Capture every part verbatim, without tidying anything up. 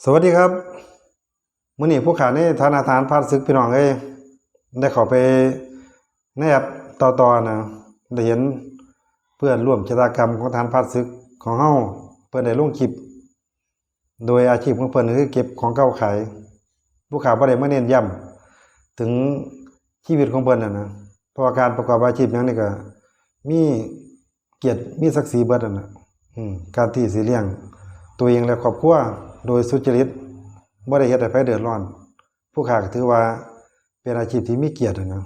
สวัสดีครับ มื้อนี้ผู้ข้าในฐานะทหารผ่านศึกพี่น้องเอ้ย ได้เข้าไปในแอปต่อๆนะ ได้เห็นเพื่อนร่วมชะตากรรมของทหารผ่านศึกของเฮา เพิ่นได้ลงคลิป โดยอาชีพของเพิ่นคือเก็บของเก่าขาย ผู้ข้าบ่ได้มาเน้นย้ำถึงชีวิตของเพิ่นน่ะนะ เพราะว่าการประกอบอาชีพหยังนี่ก็มีเกียรติมีศักดิ์ศรีเบิดนั่นน่ะ อืม การที่สิเลี้ยงตัวเองและครอบครัวโดยสุจริต บ่ได้เฮ็ดให้ไผเดือดร้อน ผู้ข้าก็ถือว่าเป็นอาชีพที่มีเกียรติหั้นนะ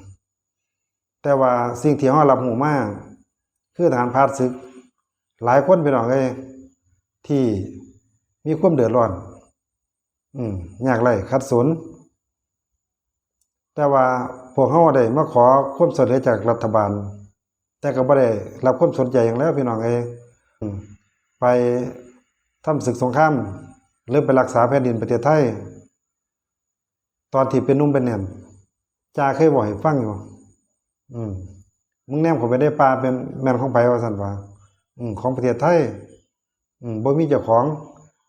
แต่ว่าสิ่งที่เฮารับรู้มา คือทหารผ่านศึก หลายคนพี่น้องเอ้ย ที่มีความเดือดร้อน อืม ยากไร้ขัดสน แต่ว่าพวกเฮาได้มาขอความช่วยเหลือจากรัฐบาล แต่ก็บ่ได้รับความสนใจหยังแล้วพี่น้องเอ้ย อืม ไปทำศึกสงคราม หรือไปรักษาแผ่นดินประเทศไทย ตอนที่เป็นหนุ่มเป็นแน่น จ่าเคยบอกให้ฟังอยู่ อืม มึงแนมเข้าไปในป่าเป็นแม่นของไผว่าซั่นว่า อืม ของประเทศไทย อืม บ่มีเจ้าของ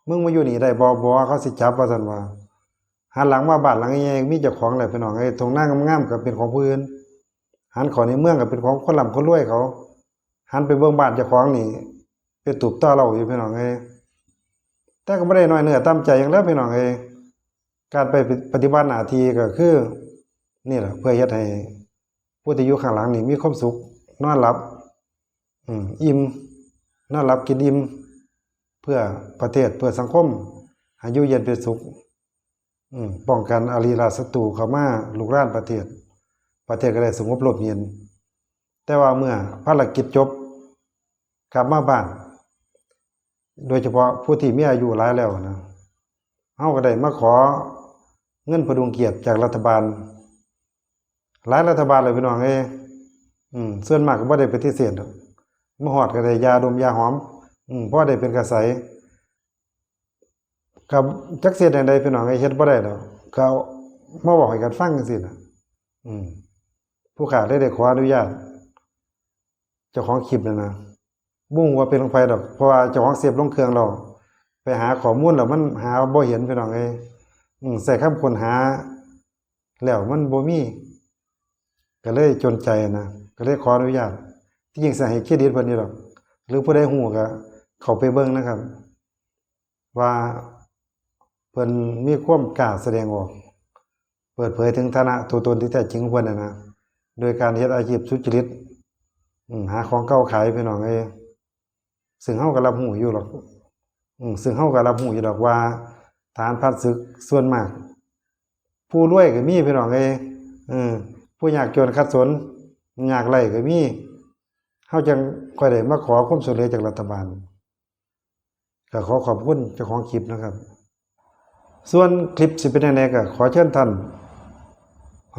มึงมาอยู่นี่ได้บ่ บ่ เขาสิจับว่าซั่นว่า หันหลังมาบ้านหลังใหญ่ๆ มีเจ้าของแล้วพี่น้องเอ้ย ทุ่งนางามๆ ก็เป็นของผู้อื่น หันเข้าในเมืองก็เป็นของคนร่ำคนรวยเขา หันไปเบิ่งบ้านเจ้าของนี่ เป็นตูบต่อเหล่าอยู่พี่น้องเอ้ย แต่ก็บ่ได้น้อยเนื้อต่ำใจหยังแล้วพี่น้องเอ้ย การไปปฏิบัติหน้าที่ก็คือ นี่แหละ เพื่อเฮ็ดให้ผู้ที่อยู่ข้างหลังนี่มีความสุข นอนหลับ อืม อิ่ม นอนหลับกินอิ่ม เพื่อประเทศ เพื่อสังคม ให้อยู่เย็นเป็นสุข อืม ป้องกันอริราชศัตรูเข้ามาลุกรานประเทศ ประเทศก็ได้สงบร่มเย็น แต่ว่าเมื่อภารกิจจบ กลับมาบ้าน โดยเฉพาะผู้ที่มีอายุหลายแล้วนะ เฮาก็ได้มาขอเงินพดุงเกียรติจากรัฐบาล หลายรัฐบาลเลยพี่น้องเอ้ย อืม ส่วนมากก็บ่ได้ปฏิเสธดอก มาฮอดก็ได้ยาดมยาหอม อืม พอได้เป็นกระใส ก็จักสิเฮ็ดจั่งใดพี่น้องเอ้ย เฮ็ดบ่ได้ดอก ก็เอามาเว้าให้กันฟังจั่งซี้น่ะ อืม ผู้ข้าเลยได้ขออนุญาต เจ้าของคลิปนั่นนะ บ่ฮู้ว่าเป็นของไผดอก เพราะว่าเจ้าของเซฟลงเครื่องแล้ว ไปหาข้อมูลแล้วมันหาบ่เห็นพี่น้องเอ้ย อืม ใช้คำค้นหาแล้วมันบ่มี ก็เลยจนใจนะ ก็เลยขออนุญาต ที่จริงสิให้เครดิตเพิ่นอยู่ดอก หรือผู้ใดฮู้ก็เข้าไปเบิ่งนะครับ ว่าเพิ่นมีความกล้าแสดงออก เปิดเผยถึงฐานะตัวตนที่แท้จริงของเพิ่นน่ะนะ โดยการเฮ็ดอาชีพสุจริต อืม หาของเก่าขายพี่น้องเอ้ย ซึ่งเฮาก็รับรู้อยู่ดอก อืม ซึ่งเฮาก็รับรู้อยู่ดอกว่าทหารผ่านศึกส่วนมาก ผู้รวยก็มีพี่น้องเอ้ย เออ ผู้ยากจนขัดสน ยากไร้ก็มี เฮาจั่งค่อยได้มาขอความช่วยเหลือจากรัฐบาล ก็ขอขอบคุณเจ้าของคลิปนะครับ ส่วนคลิปสิเป็นจั่งใดก็ขอเชิญท่าน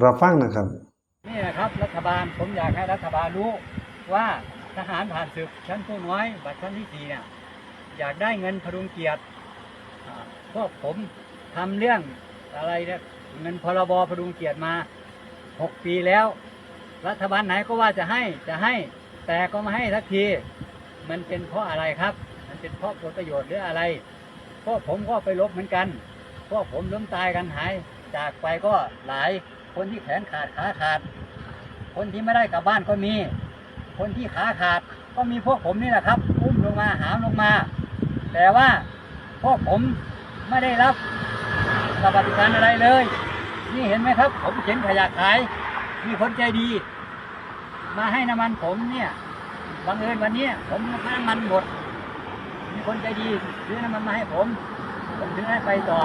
รับฟังนะครับ นี่นะครับ รัฐบาล ผมอยากให้รัฐบาลรู้ว่าทหารผ่านศึกชั้นผู้น้อย บัตรชั้นที่สี่เนี่ย อยากได้เงินพดุงเกียรติ อ่า พวกผมทำเรื่องอะไรเนี่ย เงินพรบพดุงเกียรติมาหกปีแล้ว รัฐบาลไหนก็ว่าจะให้ จะให้ แต่ก็ไม่ให้สักที มันเป็นเพราะอะไรครับ มันเป็นเพราะผลประโยชน์หรืออะไร พวกผมก็ไปรบเหมือนกัน พวกผมล้มตายกันหายจากไปก็หลาย คนที่แขนขาดขาขาด คนที่ไม่ได้กลับบ้านก็มี คนที่ขาขาดก็มีพวกผมนี่แหละครับ อุ้มลงมา หามลงมา แต่ว่าพวกผมไม่ได้รับสวัสดิการอะไรเลย นี่เห็นไหมครับ ผมเข็นขยะขาย มีคนใจดี มาให้น้ำมันผมเนี่ย บังเอิญวันนี้ผมน้ำมันหมด มีคนใจดีซื้อน้ำมันมาให้ผม ผมถึงได้ไปต่อ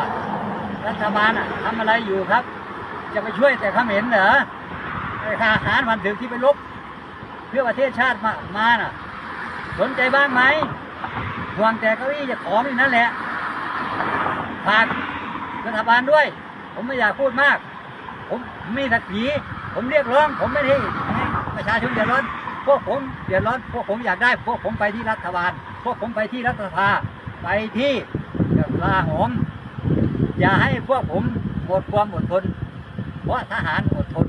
รัฐบาลอ่ะทำอะไรอยู่ครับ จะไปช่วยแต่เขมรเหรอ ไอ้ทหารผ่านศึกที่ไปรบเพื่อประเทศชาติมา มาน่ะ สนใจบ้างไหม ห่วงแต่เก้าอี้เจ้าของอยู่นั่นแหละ ฝากรัฐบาลด้วย ผมไม่อยากพูดมาก ผมมีศักดิ์ศรี ผมเรียกร้อง ผมไม่ได้ให้ประชาชนเดือดร้อน พวกผมเดือดร้อน พวกผมอยากได้ พวกผมไปที่รัฐบาล พวกผมไปที่รัฐสภา ไปที่กลาโหม อย่าให้พวกผมหมดความอดทน เพราะทหารอดทน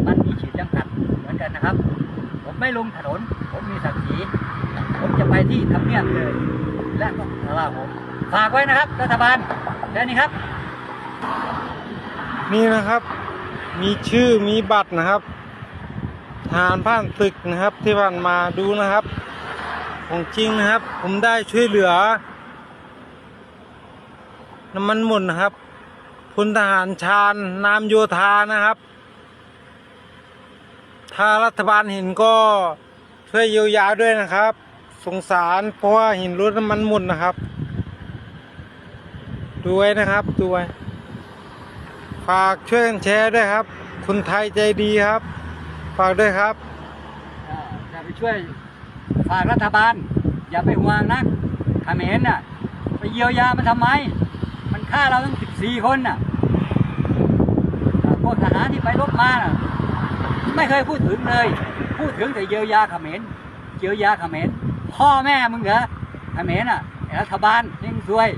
มันมีขีดจำกัดเหมือนกันนะครับ ผมไม่ลงถนน ผมมีศักดิ์ศรี ผมจะไปที่ทำเนียบเลย และก็กลาโหม ฝากไว้นะครับ รัฐบาล แค่นี้ครับ นี่นะครับ มีชื่อมีบัตรนะครับ ทหารผ่านศึกนะครับ ที่ผ่านมาดูนะครับ ของจริงนะครับ ผมได้ช่วยเหลือ น้ำมันหมดนะครับ พลทหารชาญ นามโยธานะครับ ถ้ารัฐบาลเห็นก็ช่วยเยียวยาด้วยนะครับ สงสาร เพราะว่าเห็นรถน้ำมันหมดนะครับ ดูไว้นะครับ ดูไว้ ฝากช่วยกันแชร์ด้วยครับ คนไทยใจดีครับ ฝากด้วยครับ จะไปช่วยฝากรัฐบาล อย่าไปห่วงนะเขมรน่ะ ไปเยียวยามันทำไม มันฆ่าเราตั้งสิบสี่คนน่ะ พวกทหารที่ไปรบมาน่ะ ไม่เคยพูดถึงเลย พูดถึงแต่เยียวยาเขมร เยียวยาเขมร พ่อแม่มึงเหรอเขมรน่ะ รัฐบาลเฮงซวย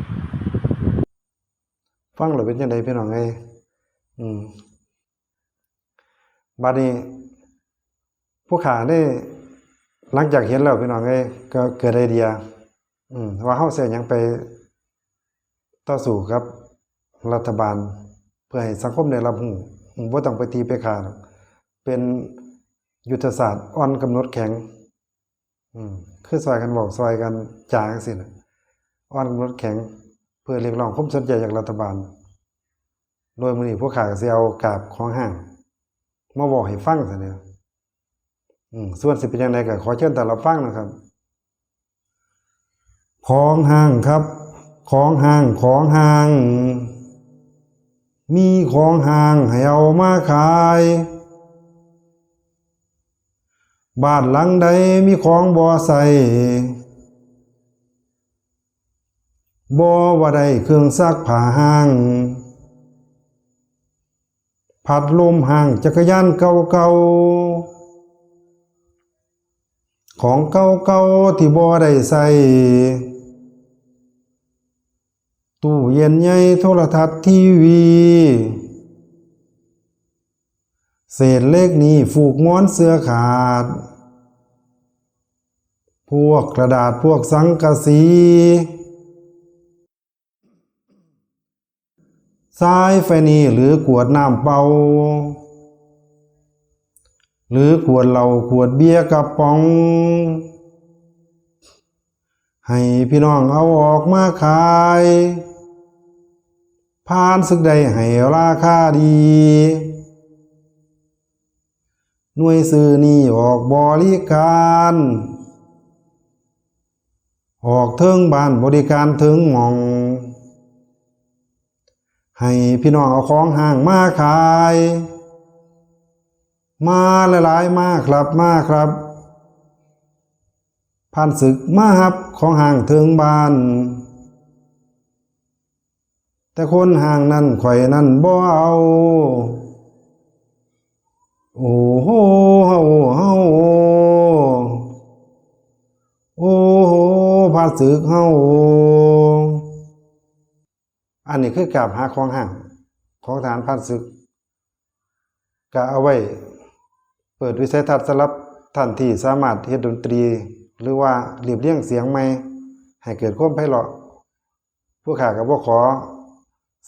ฟังแล้วเป็นจังไดพี่น้องเอ้ยอืมบัดนี้ ผู้ข้าได้หลังจากเห็นแล้วพี่น้องเอ้ยก็เกิดไอเดีย อืมว่าเฮาสิเอาหยังไปต่อสู้กับรัฐบาล เพื่อให้สังคมได้รับรู้อืมบ่ต้องไปตีไปฆ่าดอกเป็นยุทธศาสตร์อ่อนกำหนดแข็ง อืมคือซอยกันเว้าซอยกันจาจั่งซี้น่ะอ่อนกำหนดแข็ง เพื่อเรียกร้องความสนใจจากรัฐบาล โดยมื้อนี้พวกข้าก็สิเอากาบของห้างมาเว้าให้ฟังซั่นแหน่อืมส่วนสิเป็นจั่งใดก็ขอเชิญท่านรับฟังนะครับ ของห้างครับ ของห้างของห้าง มีของห้างให้เอามาขาย บ้านหลังใดมีของบ่ใส่ บ่ว่าได้เครื่องซักผ้าห้าง พัดลมห้างจักรยานเก่าๆ ของเก่าๆที่บ่ได้ใส่ ตู้เย็นใหญ่โทรทัศน์ทีวี เศษเหล็กนี่ฟูกหมอนเสื้อขาด พวกกระดาษพวกสังกะสี สายไฟนี่หรือขวดน้ำเปล่า หรือขวดเหล้าขวดเบียร์กระป๋อง ให้พี่น้องเอาออกมาขาย ผ่านศึกได้ให้ราคาดี หน่วยซื้อนี่ออกบริการ ออกเทิงบ้านบริการเทิงหม่อง ให้พี่น้องเอาของห้างมาขาย มาหลายๆมาครับมาครับ ผ่านศึกมาฮับของห้างเทิงบ้าน แต่คนห้างนั่นข่อยนั่นบ่เอา โอ้โหเฮาเฮาโอ้โหผ่านศึกเฮา อันนี้คือกาบหาของห้างของทหารผ่านศึก ก็เอาไว้เปิดวิสัยทัศน์สำหรับท่านที่สามารถเฮ็ดดนตรี หรือว่าเรียบเรียงเสียงใหม่ให้เกิดความไพเราะ ผู้ข้าก็บ่ขอ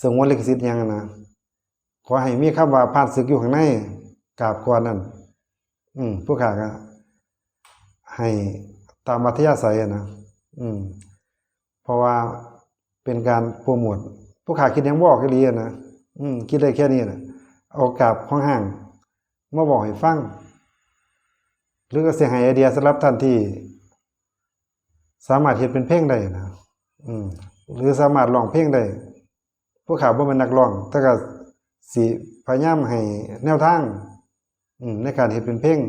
สงวนลิขสิทธิ์หยังนะ ขอให้มีคำว่าผ่านศึกอยู่ข้างในกาบก่อนนั่น อืมผู้ข้าก็ให้ตามอัธยาศัยอะนะ อืมเพราะว่าเป็นการโปรโมท ผู้ข้าคิดหยังบ่ออกอีหลีอะนะ อืมคิดได้แค่นี้นะ เอากาบของห้างมาบอกให้ฟัง หรือก็สิให้ไอเดียสำหรับท่านที่ สามารถเฮ็ดเป็นเพลงได้นะ อืมหรือสามารถร้องเพลงได้ ผู้ข้าบ่แม่นนักร้อง แต่ก็สิพยายามให้แนวทาง อืมในการเฮ็ดเป็นเพลง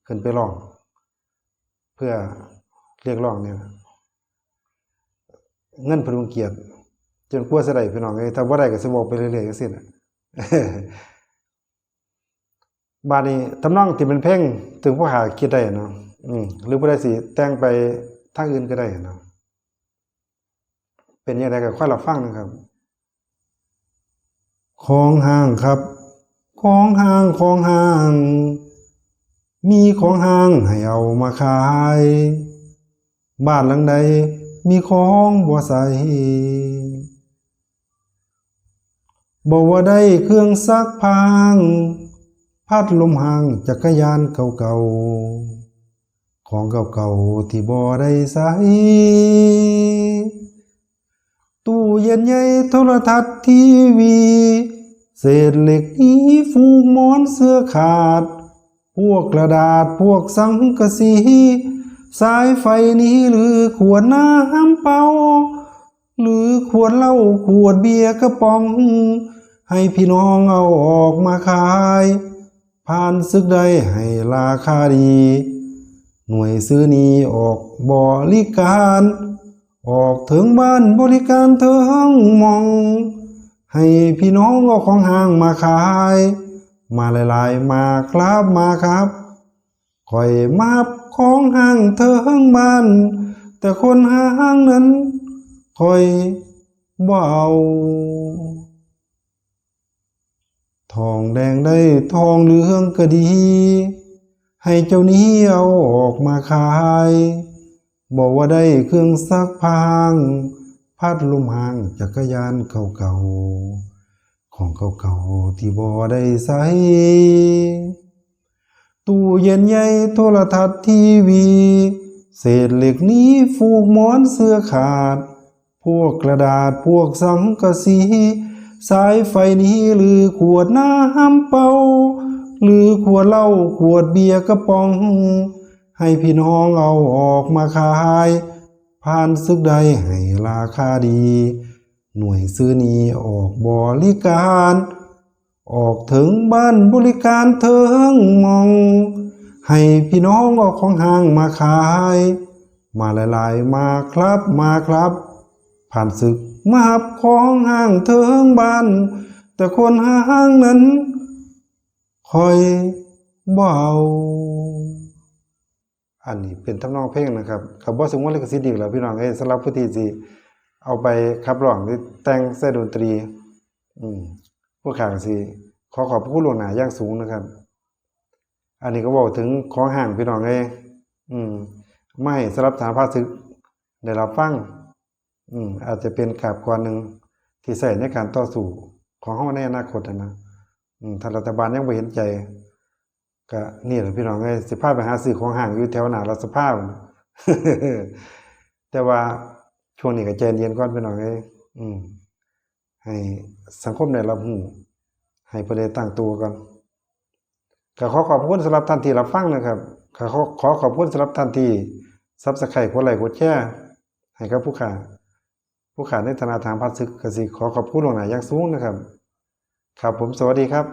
ขึ้นไปร้อง เพื่อเรียกร้องเนี่ย เงินพดุงเกียรติ จนกว่าสิได้พี่น้องเอ้ย ถ้าบ่ได้ก็สิเว้าไปเรื่อยๆจังซี่น่ะ บาดนี้ทำนองที่เป็นเพลง ถึงผู้ข้าคิดได้เนาะ อืมหรือผู้ใดสิแต่งไปทางอื่นก็ได้เนาะ เป็นจั่งใดก็ค่อยรับฟังนะครับ ของห้างครับ ของห้างของห้าง มีของห้างให้เอามาขาย บ้านหลังใดมีของบ่ใส่ บอกว่าได้เครื่องซักผ้า พัดลมห้าง จักรยานเก่าๆ ของเก่าๆ ที่บ่ได้ใช้ ตู้เย็นใหญ่ โทรทัศน์ ทีวี เศษเหล็กนี้ ฟูกหมอน เสื้อขาด พวกกระดาษ พวกสังกะสี สายไฟนี้ หรือขวดน้ำเปล่า หรือขวดเหล้า ขวดเบียร์กระป๋อง ให้พี่น้องเอาออกมาขาย ผ่านศึกได้ให้ราคาดี หน่วยซื้อนี้ออกบริการ ออกถึงบ้าน บริการเถิงหม่อง ให้พี่น้องเอาของห้างมาขาย มาหลายๆ มาครับ มาครับ ข้อยมารับของห้างเถิงบ้าน แต่คนห้างนั้น ข้อยบ่เอา ทองแดงได้ ทองเหลืองก็ดี ให้เจ้านี้เอาออกมาขาย บอกว่าได้เครื่องซักผ้า พัดลมห้าง จักรยานเก่าๆ ของเก่าๆ ที่บ่ได้ใช้ ตู้เย็นใหญ่ โทรทัศน์ ทีวี เศษเหล็กนี้ ฟูกหมอน เสื้อขาด พวกกระดาษ พวกสังกะสี สายไฟนี้ หรือขวดน้ำเปล่า หรือขวดเหล้า ขวดเบียร์กระป๋อง ให้พี่น้องเอาออกมาขาย ผ่านศึกได้ให้ราคาดี หน่วยซื้อนี้ออกบริการ ออกเถิงบ้าน บริการเถิงหม่อง ให้พี่น้องเอาของห้างมาขาย มาหลายๆ มาครับ มาครับ ผ่านศึกมารับของห้างเถิงบ้าน แต่คนห้างนั้น ข้อยบ่เอา อันนี้เป็นทำนองเพลงนะครับ ก็บ่สงวนลิขสิทธิ์อีกแล้วพี่น้องเอ้ย สำหรับผู้ที่สิเอาไปขับร้องหรือแต่งใส่ดนตรี อืม ผู้ข้าก็สิขอขอบพระคุณล่วงหน้าอย่างสูงนะครับ อันนี้ก็เว้าถึงของห้างพี่น้องเอ้ย อืม มาให้สำหรับทหารผ่านศึกได้รับฟัง อืม อาจจะเป็นกาบก้อนหนึ่งที่ใช้ในการต่อสู้ของเฮาในอนาคตหั้นนะ อืม ถ้ารัฐบาลยังบ่เห็นใจ ก็นี่แหละพี่น้องเอ้ย สิพาไปหาซื้อของห้างอยู่แถวหน้ารัฐสภา แต่ว่าช่วงนี้ก็ใจเย็นก่อนพี่น้องเอ้ย อืม ให้สังคมได้รับรู้ ให้เพิ่นได้ตั้งตัวก่อน ก็ขอขอบคุณสำหรับท่านที่รับฟังนะครับ ก็ขอ ขอขอบคุณสำหรับท่านที่ Subscribe กดไลค์กดแชร์ ให้กับผู้ข้า ผู้ข้าในฐานะทหารผ่านศึก ก็สิขอขอบคุณล่วงหน้าอย่างสูงนะครับ ครับผม สวัสดีครับ